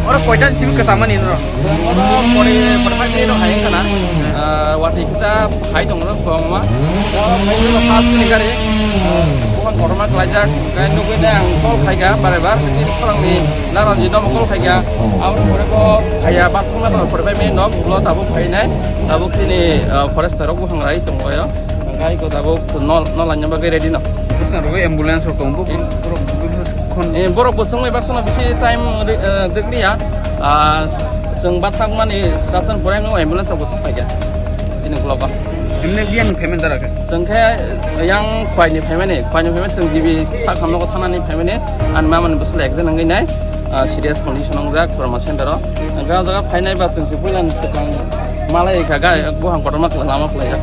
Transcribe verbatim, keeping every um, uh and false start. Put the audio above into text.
Oro koitan simi kwtamani no? Oro pori, pori phai ni no hai khana. Ah, wati kita hai tong ro kong ma. Oro phai ni no pas ni gari. Ah, bukan korma kelajar. Kai nugui na ang call khai ga bare bar. Ini korang ni naran ji dom call khai ga. Ang pore ko hai ya bat khuma tong pori phai ni no. Lo tabuk phai nai. Tabuk sini, ah, forest rok buhang rai tong yo. Hingke aiko tabuk nol, nol laina bagwi ready no. Bwskango ambulance rok tongo, borok, borok, borok khon- Eh, borok bo swngwi baksa no bisi time ri-, eh, dwkliya. Ah, chwng bathakmani station pore no ambulance rok bo swphaikha. Chini ukulok o. Emne biyang payment dara khe? Chwng khe yang khwai ni payment ni, khwai ni payment chwng G B sak hamno ko thana ni payment ni, ani mama ni bwswk accident wngwi nai, ah, serious condition wngjak trauma center o. Hingke o jaga phainai ba chwng se puila ni swkang malai kha ga, buhang kotorma lama kwlai jak.